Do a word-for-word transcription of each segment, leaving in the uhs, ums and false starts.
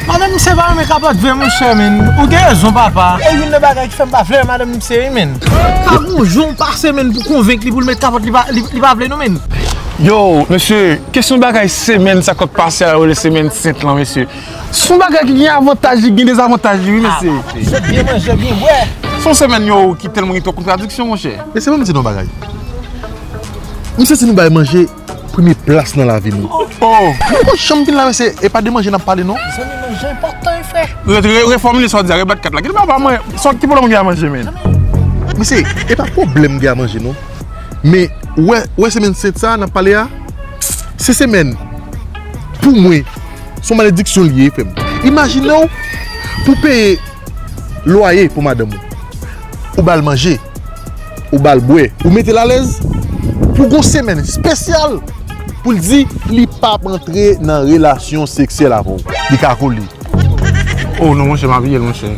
Madanm misye pa renmen kapòt vre, monchè, men. Ou gen rezon, papa. E youn nan bagay ki fè m pa vle madanm misye, wi, men. Ka gon jou m pase, men, pou konvenk li pou l met kapòt, li pa, li, li pa vle, non, men. Yo, mesye, kesyon bagay semèn sa k ap pase a, yo rele semèn sent lan, mesye. Se yon bagay ki gen avantaj li, gen dezavantaj li, wi, mesye. Sot byen manje, byen bwè. Se yon semèn, yo, ki tèlman gen twòp kontradiksyon, monchè. Mesye, ban m di nou yon bagay. M santi nou bay manje premye plas nan lavi nou. Oh! Nou pa janm vin la, mesye, e pa de manje n ap pale, non. Zanmi, manje enpòtan, wi, frè. Re-, re-, refòmile sa w di a, rebat kat la. Ki papa mwen, sa ki pwoblèm gen a manje, men? Mesye, e pa pwoblèm gen a manje, non. Men, wè, wè semèn sent sa a n ap pale a, se semèn, pou mwen, se yon malediksyon li ye, frè m. Imajine w pou peye lwaye pou madanm ou. Ou ba l manje, ou ba l bwè, ou mete l alèz, pou gon semèn espesyal pou l di li p ap antre nan relasyon seksyèl avè w. Li ka kole. Oh non, monchè, m apiye l, monchè.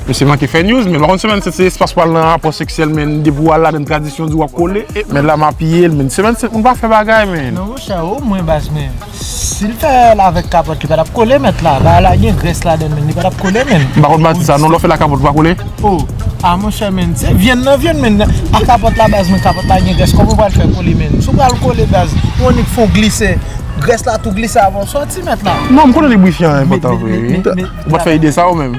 Mesye manke fè news, men pa konn semèn sent se espas pou al nan rapò seksyèl, men depi w al ladan tradisyon di w ap kole, e, men la m apiye l, men semèn sent moun pa fè bagay, men. Non, monchè, omwen baz, men. Si l fè l avèk kapòt, li pa t ap kole, mèt la. Bagay la gen grès ladan l, men li pa t ap kole, men. M pa konn pati sa, non, lè w fè l ak kapòt, li pa kole? Oh, a monchè, men, se vyann nan vyann, men. A kapòt la, baz, men kapòt la gen grès. Kòman w pral fè kole, men? Si w pral kole, baz, ou annik fè w glise. Grès la tou glise avan w sòti, mèt la. Non, m konnen debriefing an enpòtan vre, wi. Ou pa t fè ide sa, ou menm?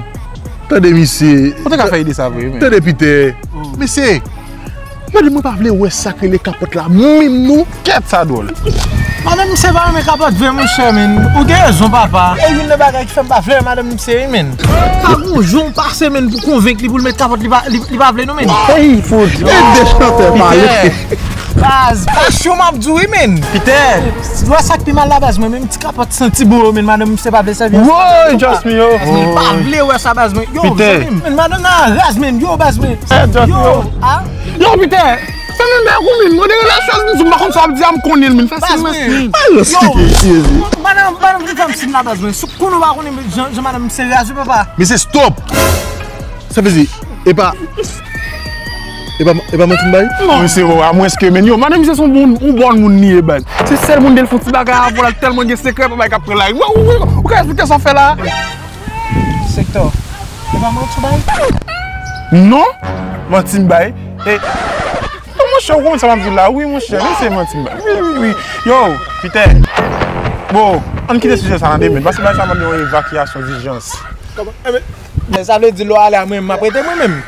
Tande, misye. Ou te ka fè ide sa vre, men. Tande, Pitè. Mesye, Madanm mwen pa vle wè sa k rele kapòt la menm non. Kèt sa dwòl. Madanm misye pa renmen kapòt vre, monchè, men. Ou gen rezon, papa. E youn nan bagay ki fè m pa vle madanm misye, wi, men. Ka gon jou m pase, men, pou konvenk li pou l met kapòt, li pa, li, li pa vle, non, men. Ey, fout. E de chantè pale. Baz, pasyon m ap di w, wi, men. Pitè. Ou wè sa k pi mal la, baz, mwen menm ti kapòt santi bon yo, men, madanm misye pa vle sèvi. Woy, just me, yo. Baz, men, pa vle wè sa, baz, men. Yo, zanmi m, men, madanm nan raz, men. Yo, baz, men. Yo, a? Yo, Pitè, fè men bèk ou, men. Mwen de relasyon, m pa konn sa w ap di a, m konnen l, men. Fasilman, men. Yo, madanm, madanm ki fè m siy la, baz, men. Sou konnen w pa konnen, men, jan, jan madanm m serye a, papa. Mesye, stop! Sa vle di, e pa, e pa, e pa manti m bay? Non. Mesye, a mwens ke, men, yo, madanm misye se yon bon, yon bon moun li ye, baz. Se sèl moun de l fè yon ti bagay avè l, tèlman gen sekrè, papa, k ap pran lari. Ou, ou, ou, ou ka eksplike sa w fè la? Sektò. E pa manti w bay? Non, manti m bay. E, non, monchè, ou konn sa m ap di w la, wi, monchè, men se manti m bay. Wi, wi, wi. Yo, Pitè. Bon, ann kite sijè sa nan demen, paske bagay sa mande yon evakyasyon dijans. Kòman? Enben, men sa vle di lè w ale a mwen, m ap rete mwen menm.